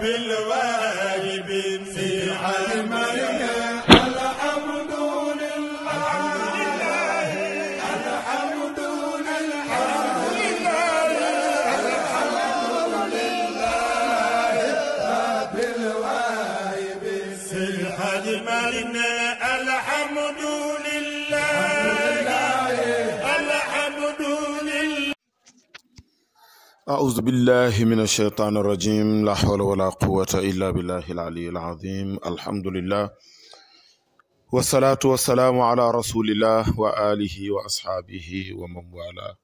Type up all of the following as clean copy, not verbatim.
بالواجب في حلمنا الحمد لله الحمد لله بالواجب في حلمنا الحمد لله الحمد لله. أعوذ بالله من الشيطان الرجيم لا حول ولا قوة إلا بالله العلي العظيم الحمد لله والصلاة والسلام على رسول الله وآله وأصحابه ومن والاه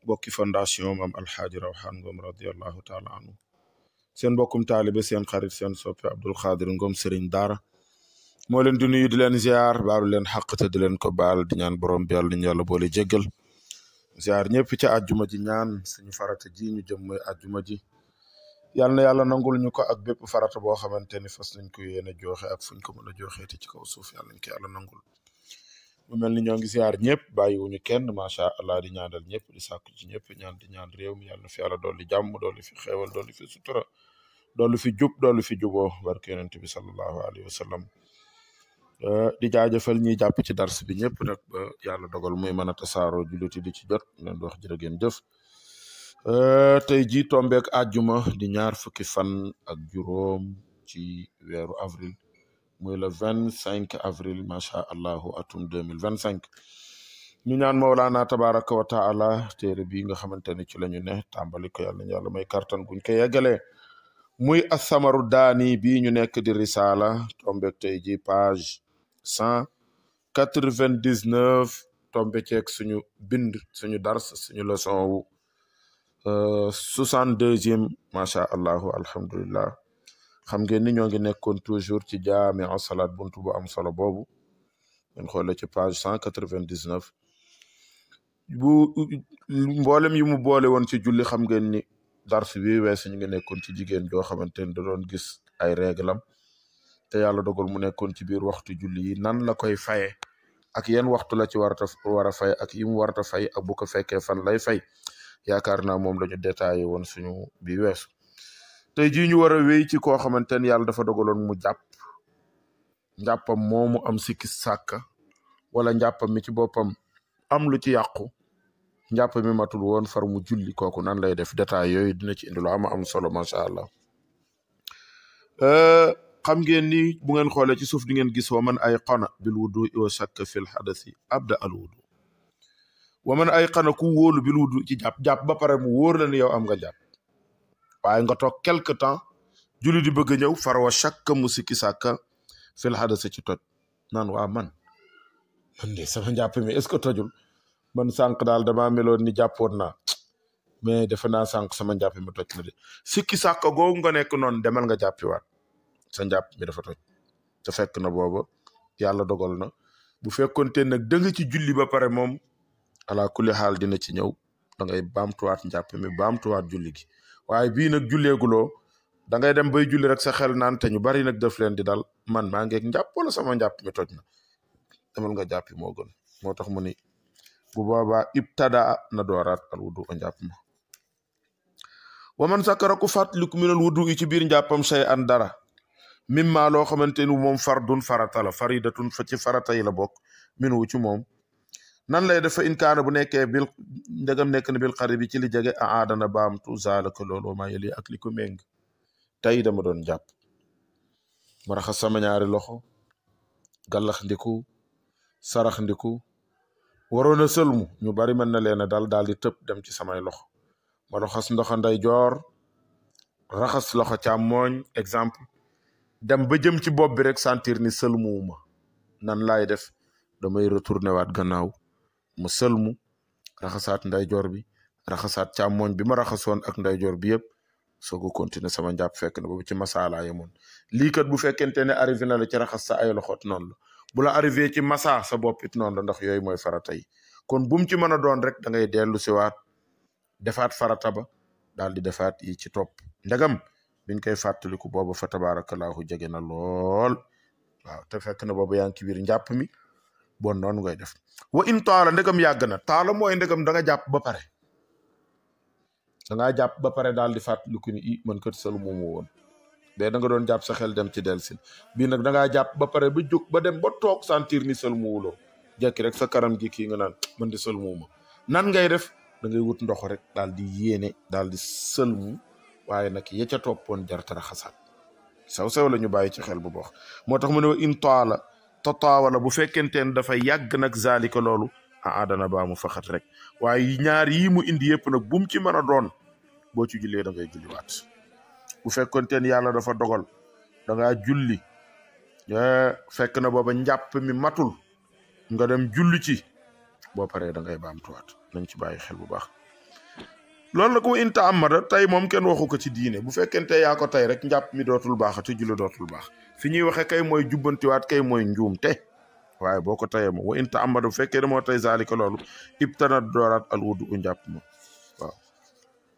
bokki fondation Mame Alhaji Rawhan Ngom radiyallahu taala anhu seen bokkum taalibe seen xarit seen soppe Abdul Xaadir Ngom Serigne Daara moo leen di nuyu di leen ziar baalu leen xaq te di leen ko baal di ñaan borom bi yàlla ñu yàlla boole jéggal ziar ñëpp ci àjjuma ji ñaan suñu farata ji ñu jëm mooy àjjuma ji yal na yàlla nangul ñu ko ak bépp farata boo xamante ni fas nañ ko yéene joxe ak fuñ ko mën a joxeeti ci kaw suuf yàlla nañ ko yàlla nangul mu mel ni ñoo ngi ziar ñëpp bàyyiwuñu kenn macha allah di ñaanal ñëpp di sàkku ci ñëpp ñaan di ñaan réew mi yàlla na fi yàlla dolli jàmm dolli fi xeewal dolli fi sutura dolli fi jub dolli fi juboo barke yonent bi sallallahu alayhi wa sallam di jaajëfal ñiy jàpp ci dars bi ñëpp nag ba yàlla dogal muy mën a tasaaroo julliti di ci jot leen di wax jërë ngeen jëf tey jii tombeek àjjuma di ñaar fukki fan ak juróom ci weeru avril muy le 25 avril macha allahu atum 2025 ñu ñaan Mawlaana tabaraka wa taala téere bi nga xamante ne ci la ñu ne tàmbali ko yàlla ñu yàlla may kartan guñ ko yeggalee muy asamaru daani bii ñu nekk di risala tombeek tey jii page 199 tombe ceeg suñu bind suñu dars suñu leçon wu 62e macha allahu alhamdulillah xam ngeen ni ñoo ngi nekkoon toujours ci jaamiu salaat buntu bu am solo boobu ngeen xoole ci page 199 bu mboolem yi mu boole woon ci julli xam ngeen ni dars bi weesu ñu ngi nekkoon ci jigéen joo xamante ni da doon gis ay réglam te yàlla dogal mu nekkoon ci biir waxtu julli yi nan la koy faye ak yenn waxtu la ci war a fay ak yi mu warata fay ak bu ko fekkee fan lay fay yaakaar naa moom la ñu détaillé woon suñu bi weesu tey jii ñu war a wéy ci koo xamante ni yàlla dafa dogaloon mu njàppam moomu am sikki sàkka wala njàppam mi ci boppam am lu ci yàqu njàpp mi matul woon far mu julli kooku nan lay def détail yooyu dina ci indi lu am solo macha allah xam ngeen ni bu ngeen xoolee ci suuf di ngeen gis wa man ay qana bil wudu wa shakka fil hadasi abda al wudu wa man ay qana ku wóolu bil wudu ci jàpp ba pare mu wóor la ni yow am nga jàpp waaye nga toog quelque temps julli di bëgg a ñëw far wa shakka mu sikki sàkka fil hadasi ci toj naan waa man de sama njàpp mi est-ce que tojul man sànq daal damaa meloon ni jàppoon naa mais defe naa sànq sama njàpp mi toj na de sikki sàkka googu nga nekk noonu demal nga jàppiwaat sa njàpp mi dafa toj te fekk na booba yàlla dogal na bu fekkonte nag da nga ci julli ba pare moom ala kulli xaal dina ci ñëw da ngay baamtuwaat njàpp mi baamtuwaat julli gi waaye bii nag julleeguloo da ngay dem bay julli rek sa xel naan te ñu bari nag def leen di dal man maa ngeeg njàpp wala sama njàpp mi toj na demal nga jàppi moo gën moo tax mu ni bu boobaa ibtada na dooraat al wudu a njàpp ma wa man sakkara ku fàttaliku minal wudu yi ci biir njàppam shay an dara mimma loo xamante ni moom fardun farata la faridatun fa ci farata yi la bokk min wu ci moom nan lay def in kaana bu nekkee bil ndegam nekk na bil xari bi ci li jege a aadana baamtu zaalaka loolu maa yëli ak li ko méng tey dama doon jàpp ma raxas sama ñaari loxo gàllax ndiku sarax ndiku waroon a sëlmu ñu bari mën na leen a daal di tëb dem ci samay loxo ma raxas ndoxa nday joor raxas loxo càmmooñ exemple dem ba jëm ci bopp bi rek sentir ni sëlmuwuma nan laay def damay retourné waat gannaaw ma sëlmu raxasaat ndeyjoor bi raxasaat càmmooñ bi ma raxasoon ak ndeyjoor bi yëpp soo ko continuer sama njàpp fekk na boobu ci masala yemoon lii kat bu fekkente ne arrivé na la ci raxas sa ay loxoot noonu la bu la arrivé ci masa sa bopp it noonu la ndax yooyu mooy farata yi kon bu mu ci mën a doon rek da ngay dellu siwaat defaat farata ba daal di defaat yi ci topp ndegam biñ koy fàttaliku boobu fa tabarakallahu jege na lool waaw te fekk na boobu yaa ngi ci biir njàpp mi bon noonu ngay def wa in taala ndegam yàgg na taala mooy ndegam da nga jàpp ba pare da ngaa jàpp ba pare daal di fàttaliku ni man kat sël moomu woon da nga doon jàpp sa xel dem ci delsin bii nag da ngaa jàpp ba pare ba jóg ba dem ba toog sentir ni sël muwuloo jekki rek sa karam gi kii nga naan man di sël muuma nan ngay def da ngay wut ndox rek daal di yéene daal di sëlmu waaye nag ya ca toppoon jartara xasaat sew la ñu bàyyi ci xel bu baax moo tax mu ne in taala tataawala bu fekkenteen dafa yàgg nag zalika loolu aadana baa mu faxat rek waaye ñaar yii mu indi yëpp nag bu mu ci mën a doon boo ci jullee da ngay julliwaat bu fekkonteen yàlla dafa dogal da ngaa julli fekk na booba njàpp mi matul nga dem julli ci boo paree da ngay baamtuwaat nañ ci bàyyi xel bu baax loolu la ko inta amada tey moom kenn waxu ko ci diine bu fekkente yaa ko tey rek njàpp mi dootul baax te julli dootul baax fi ñuy waxe kay mooy jubbantiwaat kay mooy njuumte waaye boo ko tayee moom wa inta amada bu fekkee moo tey zalika loolu ibtana dooraat al wudu u njàpp ma waaw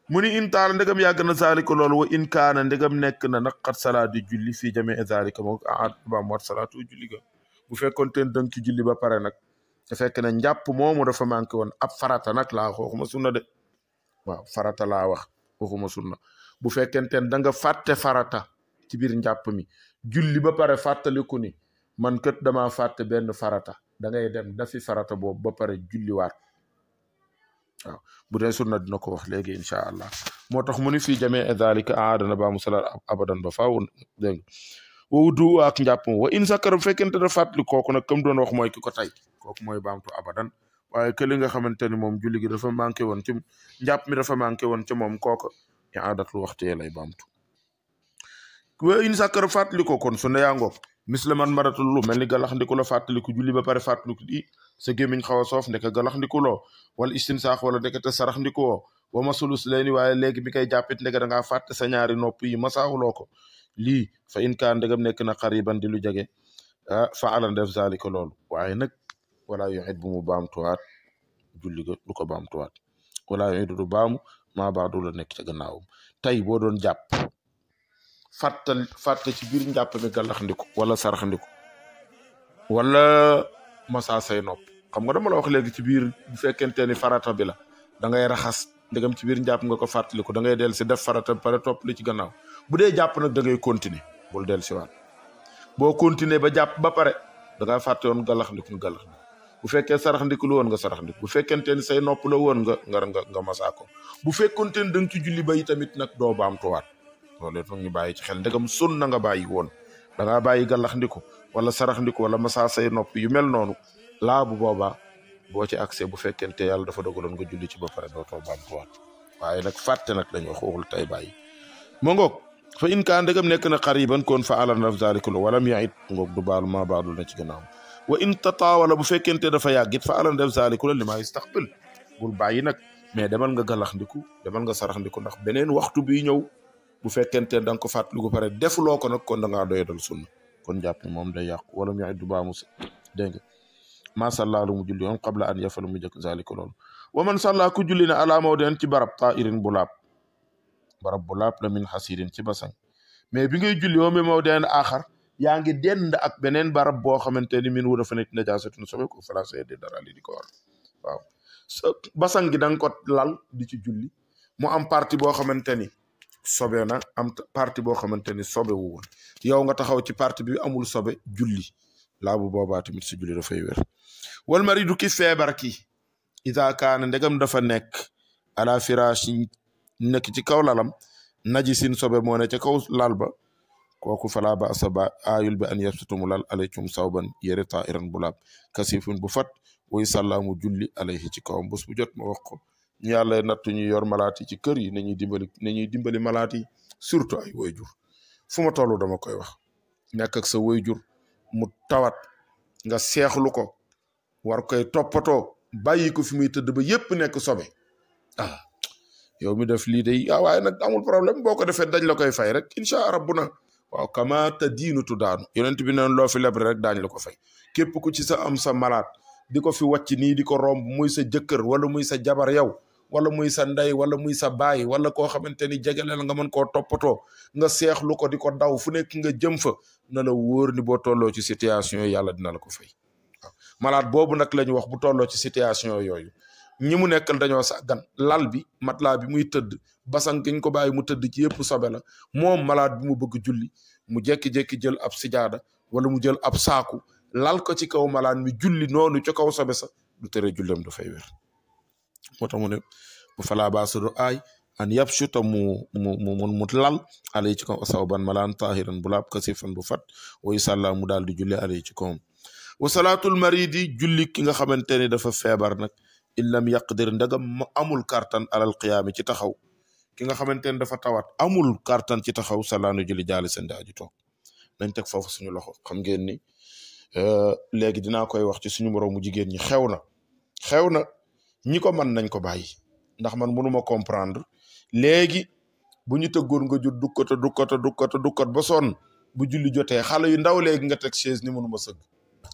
mu ni intaala ndegam yàgg na zalika loolu wa in kaana ndegam nekk na naqat salaat di julli fii jamee zalika moom ba mu wat salaatu julli ga bu fekkoonte dënk ci julli ba pare nag te fekk na njàpp moomu dafa manqué woon ab farata nag laa waxuma sunna de waaw farata laa wax waxuma sunna bu fekkente da nga fàtte farata ci biir njàpp mi julli ba pare fàttaliku ni man kët dama fàtte benn farata da ngay dem dafi farata boobu ba pare julliwaat waaw bu dee sunna dina ko wax léegi incha allah moo tax mu ni fii jamee zalika aadana ba mu salaat abadan ba faaw dégg nga wa wudu ak njàpp wa in sakara bu fekkente da fàttali kooku nag comme doon wax mooy ki ko tey kooku mooy baamtu abadan waaye que li nga xamante ni moom julli gi dafa manqué woon ci njàpp mi dafa manqué woon ci moom kooku i'aadatul waxtu lay baamtu wa in sakara fàttali ko kon su ne yaa ngoog misla man maratul lu mel ni galaxndiku la fàttaliku julli ba pare fàttaliku sa gémmiñ xaw a soof ndeke galaxndiku loo wala istinsaax wala ndekete saraxndiku woo wa masulus leeni waaye léegi bi koy jàppit ndeke da ngaa fàtte sa ñaari nopp yi masaawuloo ko lii fa in kaan ndegam nekk na xariban di lu jege fa alan def zalika loolu waaye nag wala yoxit bu mu baamtuwaat julli ga du ko baamtuwaat wala yoxit du baamu maa baax du la nekk ca gannaawam tey boo doon jàpp fàtte ci biir njàpp mi gàllaxndiku wala saraxndiku wala masa say nopp xam nga dama la wax léegi ci biir bu fekkente ni farata bi la da ngay raxas ndegam ci biir njàpp nga ko fàttaliku da ngay del si def farata pare topp li ci gannaaw bu dee jàpp nag da ngay continuer bul del si waat boo continuer ba jàpp ba pare da ngaa fàtte woon gàllaxndiku bu fekkee saraxndiku la woon nga saraxndiku bu fekkente ni say nopp la woon nga masaa ko bu fekkonte ni da nga ci julli ba yi tamit nag doo baamtuwaat loolu it ñu bàyyi ci xel ndegam sunna nga bàyyi woon da ngaa bàyyi gàllaxndiku wala saraxndiku wala masaa say nopp yu mel noonu laa bu boobaa boo ci accès bu fekkente yàlla dafa dogaloon nga julli ci ba pare dootoo baamtuwaat waaye nag fàtte nag lañ wax waxul tey bàyyi moo ngoog fa in kaan ndegam nekk na xariban kon fa ala naf zalika wala mu yait ngoog du baalu maa baalu na ci gannaaw wa in tataawala bu fekkente dafa yàggit fa ala naf zalika li maa yastaqbil bul bàyyi nag mais demal nga gàllaxndiku demal nga saraxndiku ndax beneen waxtu bi ñëw bu fekkente da nga ko fàttaliku pare defuloo ko nag kon da ngaa doyadal sunna kon jàpp moom day yàqu wala mu yaay du baamu si dégg nga maa sàllaa lu mu julli woon qabla an yafalu mu jëkk zalika loolu wa man sàllaa ku julli ne ala mawdin ci barab tairin bu laab barab bu laab la min xasirin ci basañ mais bi ngay julli woon mi mawdin axar yaa ngi dend ak beneen barab boo xamante ni min wu dafa nekk najaasatun sobe ko français de dara li di ko war waaw basañ gi da nga ko lal di ci julli mu am partie boo xamante ni sobe na am partie boo xamante ni sobe wu woon yow nga taxaw ci partie bi amul sobe julli laa bu boobaa tamit si julli dafay wér wal maridu ki feebar ki ida kaana ndegam dafa nekk ala firaashi nekk ci kaw lalam najisin sobe moo ne ca kaw lal ba kooku fala ba asaba aayul bi an yabsutumu lal alaykum sawban yére tairan bu laab kasifun bu fat woy sàllaamu julli alayhi ci kawam bés bu jot ma wax ko ñu yàlla nattu ñu yor malaat yi ci kër yi nañuy dimbali malaat yi surtout ay woyjur fu ma toll dama koy wax nekk ak sa woyjur mu tawat nga seexlu ko war koy toppatoo bàyyi ko fi muy tëdd ba yépp nekk sobe yow mi def lii day waaye nag amul problème boo ko defee dañ la koy fay rek incha rabbuna waaw kama te diinutu daanu yonent bi neen loo fi lebre rek daañ la ko fay képp ku ci sa am sa malaat di ko fi wàcc nii di ko romb muy sa jëkkër wala muy sa jabar yow wala muy sa ndey wala muy sa baay wala koo xamante ni jegeleel nga mën koo toppatoo nga seexlu ko di ko daw fu nekk nga jëm fa na la wóor ni boo tolloo ci situation yàlla dina la ko fay waaw malade boobu nag la ñu wax bu tolloo ci situation yooyu ñi mu nekkal dañoo sàggan lal bi matelas bi muy tëdd basang giñ ko bàyyi mu tëdd ci yëpp sobe la moom malade bi mu bëgg julli mu jekki-jekki jël ab sijaada wala mu jël ab saaku lal ko ci kaw malade mi julli noonu ca kaw sobe sa du tere jullem dafay wér moo tax mu ne bu falaa baasadu aay an yabshuta mu lal alay ci kaw asawban malaan tahiran bu laab kasifan bu fat way sàlla mu daal di julli alay ci kawam wa salaatul maridi julli ki nga xamante ni dafa feebar nag in lam yaqdir ndagam amul kartan alal qiyaami ci taxaw ki nga xamante ne dafa tawat amul kartan ci taxaw salaanu julli jaali seen daaju toog nañ teg foofu suñu loxo xam ngeen ni léegi dinaa koy wax ci suñu moroomu jigéen ñi xew na ñi ko mën nañ ko bàyyi ndax man mënuma comprendre léegi bu ñu tëggoon nga jur dukkat ba sonn bu julli jotee xale yu ndaw léegi nga teg chaise ni mënuma sëgg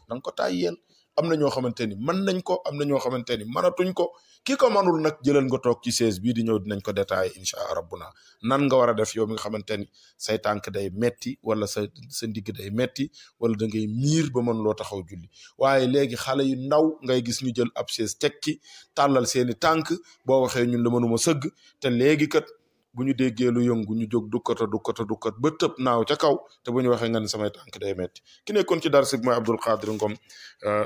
danga ko tàyyeel am na ñoo xamante ni mën nañ ko am na ñoo xamante ni mënatuñ ko ki ko mënul nag jëlal nga toog ci chaise bii di ñëw dinañ ko détaillé incha allah rabbuna nan nga war a def yow mi nga xamante ni say tànk day metti wala sa ndigg day metti wala da ngay miir ba mën loo taxaw julli waaye léegi xale yu ndaw ngay gis ñu jël ab chaise teg ci tàllal seeni tànk boo waxee ñun la mënuma sëgg te léegi kat bu ñu déggee lu yëngu ñu jóg dukkat ba tëb naaw ca kaw te bu ñu waxee nga ne samay tànk day metti ki nekkoon ci darsi bi mooy Abdul Qadir Ngom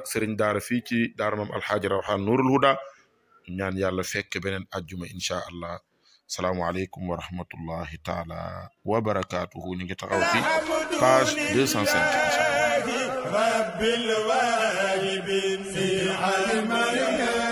sëriñ daara fii ci daara mam alxaaji Rawaan Nuurul Huda ñaan yàlla fekk beneen ajjuma incha allah salaamualeykum wa rahmatullahi taala wa barakaatuhu ñu ngi taxaw ci page 205 incha allah